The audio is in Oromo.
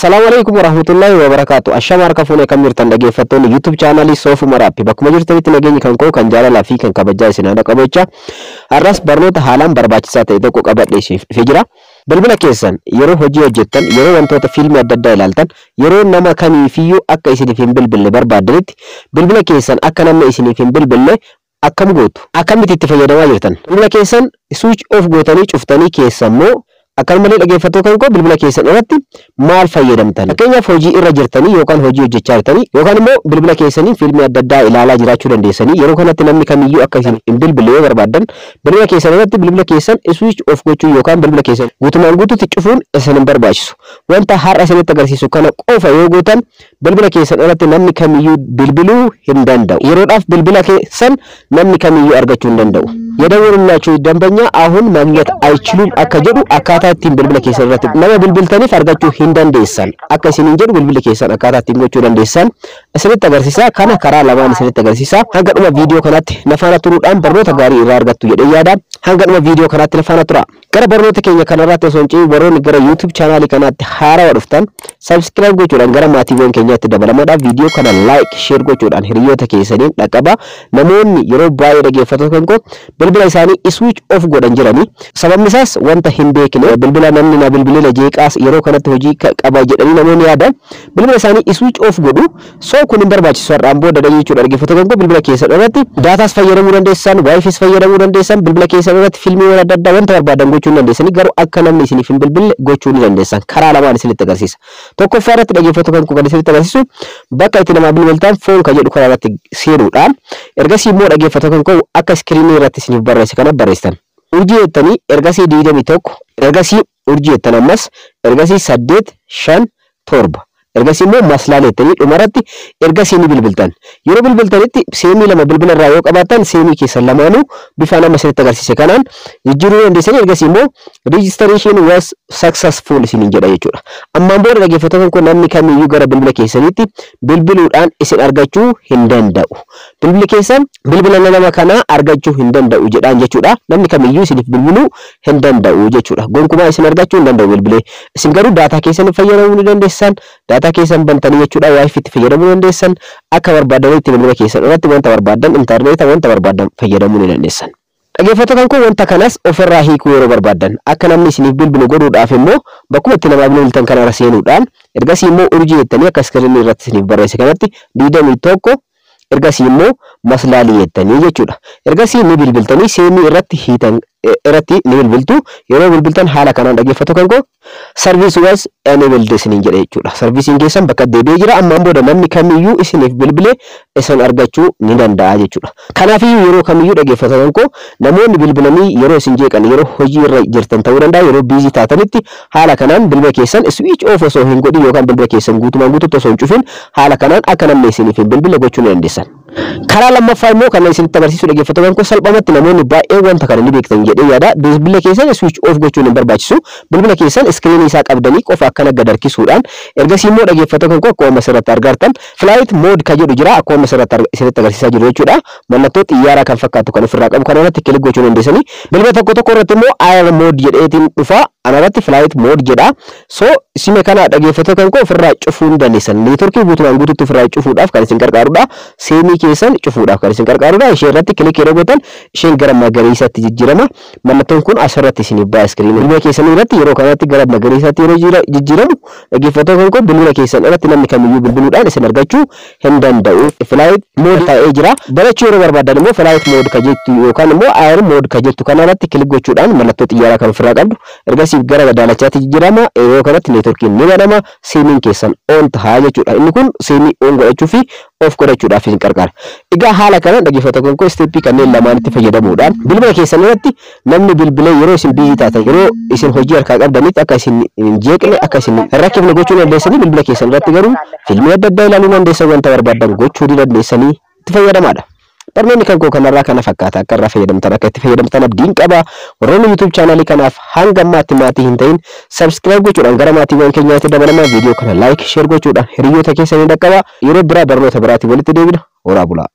Assalamu alaikum warahmatullahi wabarakatuh. Ashama harka fuunee kan jirtan dhaggeeffattoonni YouTube chaanaalii Soofuma Raappi. Bakkuma jirtanitti nageenyi kan koo kan jaalalaa fi kan kabajaa isin haadha qabu jecha har'as barnoota haalaan barbaachisaa ta'e tokko qabadhee isiniif dhufee jira. Bilbila keessan yeroo hojii hojjettan, yeroo wantoota fiilmii adda addaa ilaaltan, yeroo nama kamiifiyyuu akka isiniif hin bilbille barbaaddanitti bilbila keessan akka namni isiniif hin bilbille akkam gootu? Akkamitti itti fayyadamaa jirtan? Bilbila keessan switch off gootanii cuftanii keessammoo akkanumallee, dhaggeeffattoota kan koo, bilbila keessan irratti maal fayyadamtan? Fakkeenyaaf, hojii irra jirtanii yookaan hojii hojjechaa jirtanii yookaan immoo bilbila keessanii fiilmii adda addaa ilaalaa jiraachuu dandeessanii, yeroo kanatti namni kamiyyuu akka isin hin bilbille yoo barbaaddan bilbila keessan irratti bilbila keessan switch off gochuu yookaan bilbila keessan guutumaan guutuutti cufuun isin hin barbaachisu. Wanta har'a isinitti agarsiisu kana qofa yoo gootan bilbila keessan irratti namni kamiyyuu bilbiluu hin danda'u. Yeroodhaaf bilbila keessan namni kamiyyuu argachuu hin danda'u. የደወሉላችሁ ደንበኛ አሁን ማግኘት አይችሉም akka jedhu, akkaataa ittiin bilbila keessan irratti nama bilbiltaniif argachuu hin dandeessan akka isiniin jedhu, bilbila keessan akkaataa ittiin gochuu dandeessan isinitti agarsiisa. Kana karaa lamaan isinitti agarsiisa. Hanga dhuma viidiyoo kanaatti na faana turuudhaan barnoota gaarii irraa argattu jedhee yaada. Hanga dhuma viidiyoo kanaatti na faana tura. Gara barnoota keenya kanarratti osoo hin ce'in, warroonni gara YouTube chaanaalii kanaatti haarawaa dhuftan subscribe gochuudhaan gara maatiiwwan keenyaatti dabalamaadhaaf viidiyoo kana like, share gochuudhaan hiriyoota keessaniin dhaqqaba. Namoonni yeroo baay'ee, dhaggeeffattoota kan koo, bilbila isaanii switch off godhan jiranii, sababni isaas wanta hin beekne, bilbila namni na bilbilee na jeeqaas, yeroo kanatti hojii qaba jedhanii namoonni yaadan bilbila isaanii switch off godhu. So kun hin barbaachisu har'aan booda jechuudha. Dhaggeeffattoota kan koo, bilbila keessan irratti daataas fayyadamuu dandeessan, WiFis fayyadamuu dandeessan, bilbila keessan irratti fiilmiiwwan adda addaa wanta barbaadan gochuu ni dandeessanii, garuu akka namni isiniif hin bilbille gochuu ni dandeessan. Karaa lamaan isinitti agarsiisa. Tokkoffaa irratti, dhaggeeffattoota kan koo, kan isinitti agarsiisu bakka itti namaa bilbiltan phone kan jedhu karaa irratti seenuudhaan, ergasii immoo, dhaggeeffattoota kan koo, akka iskiriinii irratti isiniif barreesse kana barreessitan. Urjii jettanii, ergasii 21, ergasii urjii jettan, ammas ergasii 8 5 7, ergasii immoo maslaala jettanii dhumarratti ergasii ni bilbiltan. Yeroo bilbiltanitti seemii lama bilbila irraa yoo qabaattan seemii keessan lamaanuu bifa nama isinitti agarsiise kanaan jijjiiruu dandeessanii, ergasii immoo "registration was successful" isiniin jedha jechuudha. Ammaan booda, dhaggeeffattoota kun, namni kamiyyuu gara bilbila keessaniitti bilbiluudhaan isin argachuu hin danda'u. Bilbilli keessan bilbila nama kanaa argachuu hin danda'u jedhaan jechuudha. Namni kamiyyuu isiniif bilbiluu hin danda'u jechuudha. Gonkumaa isin argachuu hin danda'u bilbilee. Isin garuu daataa keessan fayyadamuu ni dandeessan. Daataa keessan bantanii jechuudha WiFi itti fayyadamuu dandeessan. Akka barbaadanitti bilbila keessan irratti wanta barbaadan, intarneeta wanta barbaadan fayyadamuu ni dandeessan. Dhaggeeffattoota kun, wanta kanas ofirraa hiikuu yeroo barbaaddan, akka namni isiniif bilbilu godhuudhaaf immoo bakkuma itti namaa bilbiltan kanarra seenuudhaan, ergasii immoo urjii jettanii akka iskiriinii irratti isiniif barreesse kanatti 21, ergasii immoo maslaalii jettanii jechuudha. Ergasii ni bilbiltanii seemii irratti hiitan irratti ni bilbiltu. Yeroo bilbiltan haala kanaan, dhaggeeffattoota kan koo, "service was enabled" isiniin jedhe jechuudha. Sarviisiin keessan bakka deebi'ee jira. Ammaan booda namni kamiyyuu isiniif bilbilee isin argachuu ni danda'a jechuudha. Kanaafiyyuu yeroo kamiyyuu, dhaggeeffattoota koo, namoonni bilbilanii yeroo isin jeeqan, yeroo hojii irra jirtan ta'uu danda'a, yeroo busy taatanitti haala kanaan bilbila keessan switch off osoo hin godhin yookaan bilbila keessan guutumaan guututti osoo hin cufin haala kanaan akka namni isiniif hin bilbile gochuu ni dandeessan. Karaa lammaffaa immoo kan isinitti agarsiisu, dhaggeeffattoota koo, salphumatti namoonni baay'een wanta kana ni beektan jedhee yaada. Bilbila keessan switch off gochuun hin barbaachisu. Bilbila keessan iskiriinii isaa qabdanii qofa akkana gad harkisuudhaan, ergasii immoo, dhaggeeffattoota koo, akkuma asirratti argartan flight mode kan jedhu jira, akkuma asirratti isinitti agarsiisaa jiru jechuudha. Mallattoo xiyyaaraa kan fakkaatu kan ofirraa qabu kana irratti click gochuu dandeessanii. Bilbila tokko tokko irratti immoo air mode jedheetiin dhufa. Anarratti flight mode jedha. So sime kana, dhaggeeffattoota kan koo, ofirraa cufuu ni dandeessan. Neetworkii guutumaan guututti ofirraa cufuudhaaf kan isin gargaarudha. Seemii keessan cufuudhaaf kan isin gargaarudha. Ishee irratti click yeroo gootan isheen gara magariisatti jijjiirama. Mallattoon kun asirratti isiniif ba'a iskiriinii. Bilbila keessan irratti yeroo kanatti gara magariisatti yeroo jijjiiramu, dhaggeeffattoota kan koo, bilbila keessan irratti namni kamiyyuu bilbiluudhaan isin argachuu hin danda'u. Flight mode ta'ee jira. Barachuu yeroo barbaadan immoo flight mode ka jettu yookaan immoo air mode ka jettu kana irratti click gochuudhaan mallattoo xiyyaaraa kan ofirraa qabdu ergasii gara daalachaatti jijjiirama. Yeroo kanatti neetworkiin ni banama, seemiin keessan on tahaa jechuudha. Inni kun seemii on godhachuu fi off godhachuudhaaf isin gargaara. Egaa haala kanaan, dhaggeeffattoota koo, isteeppii kanneen lamaanitti fayyadamuudhaan bilbila keessan irratti namni bilbilee yeroo isin busy taatan, yeroo isin hojii harkaa qabdanitti akka isin hin jeeqne, akka isin hin rakkifne gochuu dandeessanii. Bilbila keessan irratti garuu fiilmii adda addaa ilaaluu dandeessan, wanta barbaadan gochuu ni dandeessanii, itti fayyadamaadha. Barnoonni kan koo kanarraa kana fakkaata. Akka irraa fayyadamtan, akka itti fayyadamtan abdiin qaba. Warroonni YouTube chaanaalii kanaaf hanga ammaatti maatii hin ta'in subscribe gochuudhaan gara maatiiwwan keenyaatti dabalamaa. Viidiyoo kana like, share gochuudhaan hiriyoota keessanii dhaqqaba. Yeroo biraa barnoota biraatiin walitti deebina. Horaa bulaa.